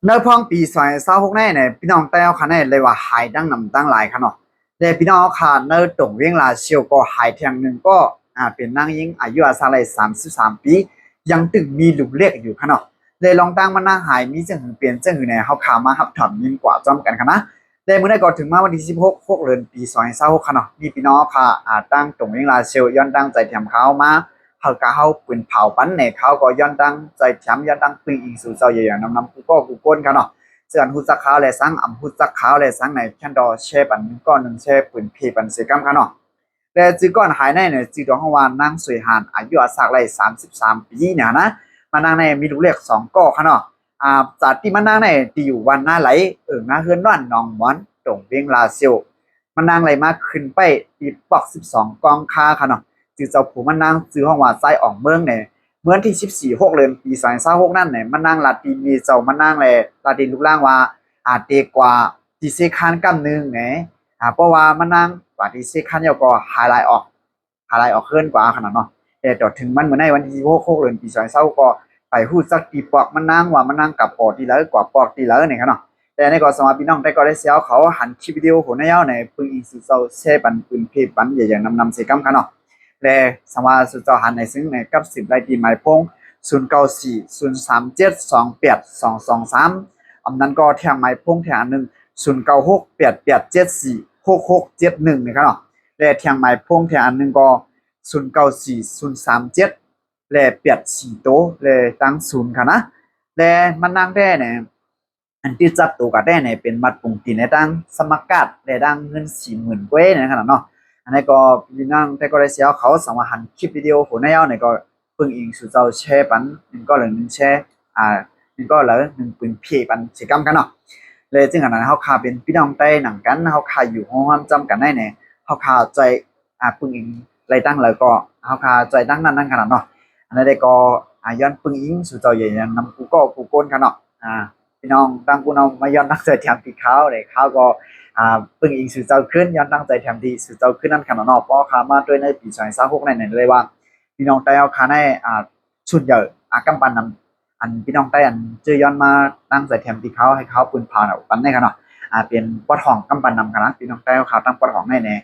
ໃນພອງປີສອງພັນຊາວຫົກນີ້ນະ ພີ່ນ້ອງໄຕ້ເຮົາຄະແນນເລີຍວ່າຫາຍຕັ້ງນຳຕັ້ງຫຼາຍຄະເນາະ. ແລະພີ່ນ້ອງເຮົາຄະ ໃນຕົງວຽງລາຊຽວກໍຫາຍແທ່ງໜຶ່ງກໍ ອາ ເປັນນາງຍິງອາຍຸອາສັກໄດ້ສາມສິບສາມປີ ຍັງຕຶງມີລຸມເລກຢູ່ຄະເນາະ. ແລະລອງຕັ້ງມັນນາງຫາຍມີຈັ່ງຫຶງ ເປັນຈັ່ງຫຶງແດ່ ເຮົາຄະມາຮັບທຳຍິນກວ່າພ້ອມກັນຄະນະ. ແລະມື້ນີ້ກໍເຖິງມາວັນທີສິບຫົກ ຫົກເດືອນ ປີສອງພັນຊາວຫົກຄະເນາະ ມີພີ່ນ້ອງເຮົາຄະ ອາ ຕັ້ງຕົງວຽງລາຊຽວ ຍ້ອນຕັ້ງໃຈແຖມຂ່າວມາ ເຮົາກະເຮົາປືນເຜົາປັນແດ່ ເຮົາກໍຍ້ອນຕັ້ງໃຈແຖມ ຍ້ອນຕັ້ງປຶງອີງສູ່ເຈົ້າຢ່ານຳນຳ ກູ່ກໍກູ່ຄົນຄະເນາະ. ເຊິ່ງອັນຮູ້ຈັກຂ່າວແລະສັງ ອຳຮູ້ຈັກຂ່າວແລະສັງໃນແຄນດໍແຊປັນໜຶ່ງກໍໜຶ່ງແຊ ປືນເພປັນເສກຳຄະເນາະ. ແລະຈື່ກ້ອນຫາຍໃນນີ້ ຊື່ຕົວເຮົາວ່ານາງສວຍຫານ ອາຍຸອາສັກໄດ້ສາມສິບສາມປີນີ້ນະ. ມັນນາງນີ້ມີລູກເລກສອງກໍຄະເນາະ. ອາ ຈາກທີ່ມັນນາງນີ້ທີ່ຢູ່ບ້ານນາໄຫຼ ເອີ່ງນາເຮືອນນອນ ໜອງມອນ ຕົງວຽງລາຊຽວ. ມັນນາງໄດ້ມາຂຶ້ນປ້າຍຕີປອກສິບສອງກອງຄາຄະເນາະ. ຊື່ເຈົ້າຜູ້ມັນນາງ ຊື່ເຮົາວ່າຊາຍອອງເມືອງນີ້ ເມື່ອວັນທີສິບສີ່ ຫົກເດືອນ ປີສອງພັນຊາວຫົກນັ້ນນີ້ ມັນນາງລາຕີເມເຈົ້າມັນນາງ ແລະລາຕີລູກຫຼານວ່າ ອາ ເຕກວ່າຕີເຊຄານກຳໜຶ່ງແດ່. ອາ ເພາະວ່າມັນນາງວ່າຕີເຊຄານແລ້ວກໍຫາຍລາຍອອກ ຫາຍລາຍອອກເຮືອນກວ່າຂະໜາດເນາະ. ແຕ່ຕໍ່ເຖິງມັນມື້ໃນວັນທີສິບຫົກ ຫົກເດືອນ ປີສອງພັນຊາວຫົກ ກໍໄປຮູ້ຈັກຕີປອກມັນນາງວ່າມັນນາງກັບປໍທີ່ໃດ ກວ່າປອກທີ່ໃດນີ້ຄະເນາະ. ແຕ່ໃນກໍສຳລັບພີ່ນ້ອງໄຕ້ກໍໄດ້ແຊວເຂົາຫັນຄລິບວິດີໂອໂຫນະຍາວໃນປຶງອີງສູ່ເຈົ້າແຊປັນ ປືນເພປັນຢ່າຢ່ານຳນຳເສກຳຄະເນາະ. ແລະສຳວ່າສູ່ເຈົ້າຫັນໃນຊຶ່ງໃນກັບສິບໄດ້ທີ່ໝາຍໂພງ ສູນເກົ້າສີ່ ສູນສາມເຈັດ ສອງແປດ ສອງສອງສາມ ອຳນັ້ນກໍແທງໝາຍໂພງແທງອັນໜຶ່ງ ສູນເກົ້າຫົກ ແປດແປດເຈັດສີ່ ຫົກຫົກເຈັດໜຶ່ງນີ້ຄະເນາະ. ແລະແທງໝາຍໂພງແທງອັນໜຶ່ງກໍ ສູນເກົ້າສີ່ ສູນສາມເຈັດ ແລະແປດສີ່ໂຕ ແລະຕັ້ງສູນຄະນະ. ແລະມັນນາງແທ້ນີ້ ອັນຕິດຈັບໂຕກະແທ້ນີ້ ເປັນບັດປຸງຕີນໃນຕັ້ງສະໝັກກາດ ແລະຕັ້ງເງິນສີ່ໝື່ນກວ່ານີ້ຄະນະເນາະ. ອັນນີ້ກໍພີ່ນ້ອງແທ້ກໍໄດ້ແຊວເຂົາ ສຳວ່າຫັນຄລິບວິດີໂອໂຫນະຍາວນີ້ກໍ ປຶງອີງສູ່ເຈົ້າແຊປັນ ໜຶ່ງກໍລະໜຶ່ງແຊ ອາ ໜຶ່ງກໍລະໜຶ່ງປືນເພປັນເສກຳຄະເນາະ. ແລະຈຶ່ງອັນນັ້ນເຮົາຄະເປັນພີ່ນ້ອງໄຕ້ນຳກັນ ເຮົາຄະຢູ່ໂຮງຮ່ຳຈ້ຳກັນໃນນີ້ ເຮົາຄະຈ່ອຍ ອາ ປຶງອີງໄດ້ຕັ້ງໃດກໍເຮົາຄະຈ່ອຍຕັ້ງນັ້ນນຳຄະເນາະ. ອັນໃດກໍ ອາ ຍ້ອນປຶງອີງສູ່ເຈົ້າຢ່ານຳກູ່ກໍກູ່ຄົນຄະເນາະ. ອາ ພີ່ນ້ອງຕັ້ງກູ່ເນາະ ມາຍ້ອນຕັ້ງໃຈແຖມທີ່ຂ່າວເດ້ ຂ່າວກໍ ອາ ປຶງອີງສູ່ເຈົ້າຄືນ ຍ້ອນຕັ້ງໃຈແຖມທີ່ສູ່ເຈົ້າຄືນນັ້ນຄະເນາະ. ເພາະຄະມາດ້ວຍໃນປີສອງພັນຊາວຫົກໃນນີ້ເລີຍວ່າ ພີ່ນ້ອງໄຕ້ເຮົາຄະໃນ ອາ ສ່ວນໃຫຍ່ ອາ ກຳປັນນຳ ອັນພີ່ນ້ອງໄຕ້ອັນຈື່ຍ້ອນມາຕັ້ງໃຈແຖມທີ່ເຂົາ ໃຫ້ເຂົາປືນເຜົານຳປັນໃນຄະເນາະ. ອາ ເປັນປອດຫ້ອງກຳປັນນຳຄະນະ ພີ່ນ້ອງໄຕ້ເຮົາຕັ້ງປອດຫ້ອງໃນນີ້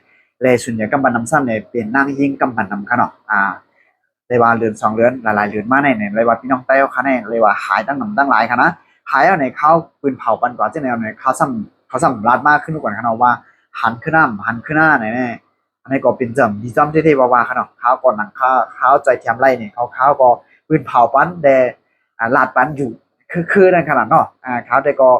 ແລະສ່ວນໃຫຍ່ກຳປັນນຳຊ້ຳນີ້ເປັນນາງຍິງກຳປັນນຳຄະເນາະ. ອາ ແຕ່ວ່າເດືອນສອງເດືອນ ຫຼາຍໆເດືອນມາໃນນີ້ ເລີຍວ່າພີ່ນ້ອງໄຕ້ເຮົາຄະແນນ ເລີຍວ່າຫາຍຕັ້ງນຳຕັ້ງຫຼາຍຄະນະ. ຫາຍແລ້ວນີ້ເຂົາປືນເຜົາປັນກວ່າຈັ່ງໃດແລ້ວນີ້ ເຂົາຊ້ຳ ເຂົາຊ້ຳລາດມາຄືນກ່ອນຄະເນາະ ວ່າຫັນຄືນ້ຳ ຫັນຄືນາແນ່ໆ. ອັນນີ້ກໍເປັນຈຳດີຈຳເທ່ໆວ່າໆຄະເນາະ. ຄາວກ່ອນໜັງຄາ ຄາວຈ່ອຍແຖມໄລ່ນີ້ ຄາວ ຄາວກໍປືນເຜົາປັນແດ່ ອາ ລາດປັນຢູ່ຄືໆນັ້ນຂະໜາດເນາະ. ອາ ຄາວແຕ່ກໍ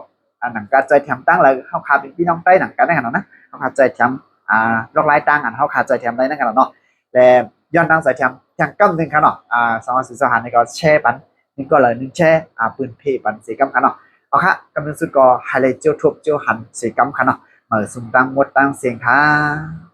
ອາ ໜັງການຈ່ອຍແຖມຕ່າງລາວ ເຮົາຄາເປັນພີ່ນ້ອງໄຕ້ໜັງກັນໃນຂະໜາດນະ ເຮົາຄາຈ່ອຍແຖມ ອາ ລວກລາຍຕ່າງອັນເຮົາຄາຈ່ອຍແຖມໄດ້ໃນຂະໜາດເນາະ. ແລະຍ້ອນຕັ້ງໃຈແຖມທາງກຳໜຶ່ງຂະເນາະ ອາ ສາມາດສື່ສາຫານໃຫ້ກໍແຊປັນ ໜຶ່ງກໍລະໜຶ່ງແຊ ອາ ປືນເພປັນເສກຳຂະເນາະ. ເອົາຄະ ກຳໜຶ່ງສຸດກໍໃຫ້ໄດ້ເຈົ້າທົບເຈົ້າຫັນເສກຳຂະເນາະ. ມາສຸມຕັ້ງໝົດຕັ້ງສຽງຄ່າ.